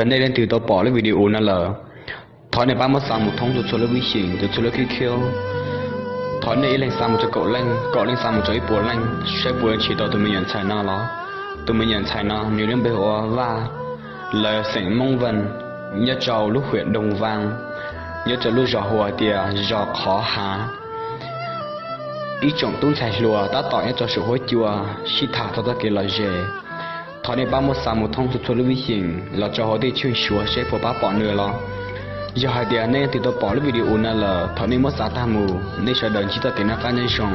Yog nej leej twg tau pom lub video no lawm, thov nej pab muab xa mus thoob txhua txhua lub vib xyeem, txhua txhua lub khib khiab. Thov nej ib leeg xa mus rau kaum leej, kaum leej xa mus rau ib puas leej, saib puas nrhiav tau tus me nyuam ntxhais no los. Tus me nyuam ntxhais no nws lub npe hu ua Vaj, lawv xeem Moob Vees, nyob rau lub hwam Doog Vaas, nyob rau lub zos hu ua hais tias zos Qhov Hav. Ib tsoom tub ntxhais hluas tab tom nyob rau saum huab cua sib tham txog txoj kev lom zem. Thov nej pab muab xa mus thoob txhua txhua lub vib xyeem los rau hauv tej tsheej Suav seb puas pab pom nws los. Yog hais tias nej leej twg tau pom lub video no lawm, thov nej muab xa tag mus, nej sawv daws ntsib txoj kev noj qab nyob zoo.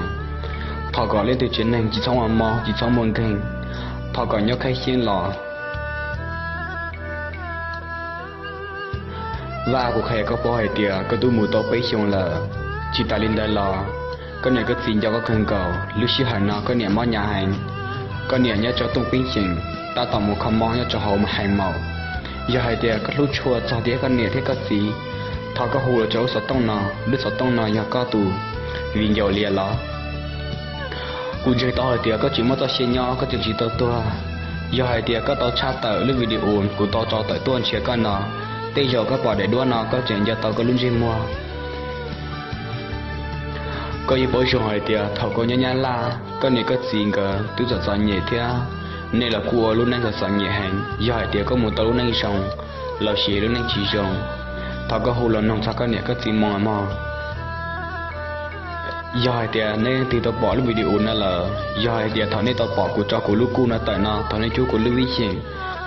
Thov kom leej twg tsev neeg tsis txhob muaj mob, tsis txhob muaj nkeeg, thov kom nyob khab xyeeb los. Vaj, kuv qhia koj paub hais tias koj twb mus tau peb xyoos lawm. Tsis tas li ntawd los, koj niam koj txiv nco koj kawg nkaus. Lub sij hawm no koj niam mob hnyav heev, koj niam nyob rau tooj peeb xeem, tab tom mus kho mob nyob rau hauv Hais Maum. Yog hais tias koj hlub tshua txog thiab koj niam thiab koj txiv, thov koj hu los rau lub xov tooj no. Lub xov tooj no yog koj tus viv ncaus li los. Kuv ntseeg tau hais tias koj tseem muaj txoj sia nyob, koj tseem tsis tau tuag. Yog hais tias koj tau tshaj tawm lub video kuv tau tso tawm tuaj nrhiav koj no, tej zaum koj pom daim duab no koj tseem nco tau koj lub ntsej muag. Koj yeej paub zoo hais tias thaum koj nyob Nyab Laj, koj niam koj txiv nkawd twb txom txom nyem thiab, nej los kuj ua lub neej txom txom nyem heev. Yog hais tias koj mus tau lub neej zoo los sis lub neej tsis zoo, thov koj hu los noog txog koj niam koj txiv mus mog. Yog hais tias nej leej twg tau pom lub video no lawm, yog hais tias thaum nej tau pom kuv tso kuv lub kuj no tawm no, thov nej cub kuv lub vib xyeem.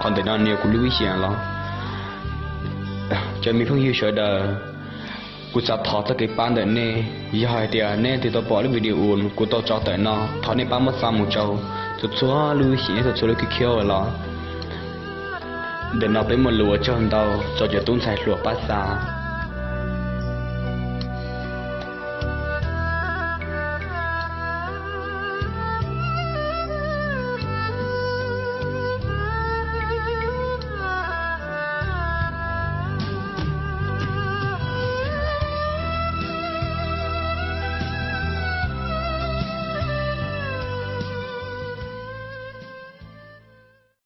Qhov ntawm no nws yog kuv lub vib xyeem los. Cov me phooj ywg sawv daws, kuv xav thov txoj kev pab ntawm nej. Yog hais tias nej leej twg tau pom lub video kuv tau tso tawm no, thov nej pab muab xa mus rau txhua txhua lub vib xyeem, txhua txhua lub khib khiab los. Ntawm no peb muaj lus ua tsaug ntau rau cov tub ntxhais hluas pab xa.